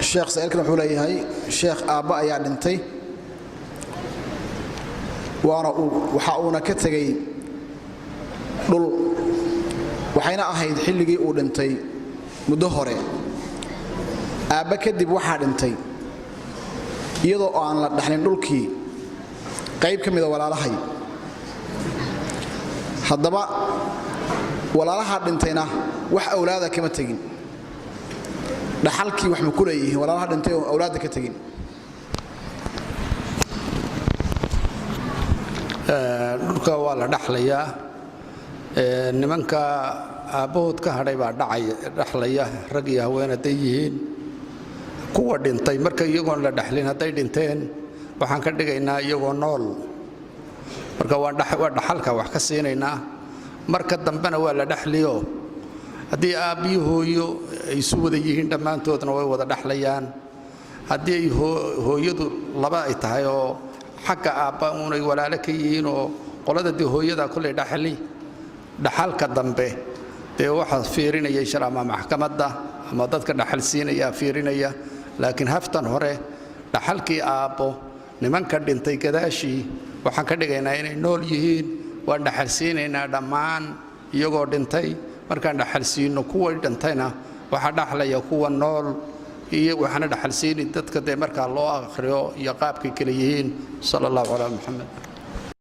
Sheekh, saa'ilkan wuxuu leeyahay: sheekh, aabba ayaa dhintay, waana uu waxa uuna ka tegey dhul, waxayna ahayd xilligii uu dhintay muddo hore. Aabba kadib waxaa dhintay, iyadoo aan la dhaxlin dhulkii, qayb ka mida walaalahay. Haddaba walaalaha dhintayna wax awlaada kama tegin. Dhaxalkii wax ma ku leeyihiin walaalaha dhintay oo awlaadda ka tegin? Dhulka waa la dhaxlayaa. Nimanka aabbahood ka hadhay baa dhacaya, dhaxlaya, rag iyo haween hadday yihiin. Kuwa dhintay marka iyagoon la dhaxlin hadday dhinteen, waxaan ka dhigaynaa iyagoo nool. Marka waa dhaxalka wax ka siinaynaa. Marka dambena waa la dhaxliyo, haddii aabbiyo hooyo ay isu wada yihiin, dhammaantoodna way wada dhaxlayaan. Haddii ay hooyadu laba ay tahay oo xagga aabba uunay walaalo ka yihiin, oo qolada dee hooyada kollay dhaxli. Dhaxalka dambe dee waxaa fiirinaya insha ama maxkamadda ama dadka dhaxal siinayaa fiirinaya. Laakiin haftan hore dhaxalkii aabbo, nimanka dhintay gadaashii waxaan ka dhigaynaa inay nool yihiin. Waan dhaxal siinaynaa dhammaan iyagoo dhintay. Markaan dhaxal siino kuway dhintayna, waxaa dhaxlaya kuwa nool, iyo waxaana dhaxal siini dadka dee markaa loo akhriyo iyo qaabkay kale yihiin. Sala allahu calaa Muxamed.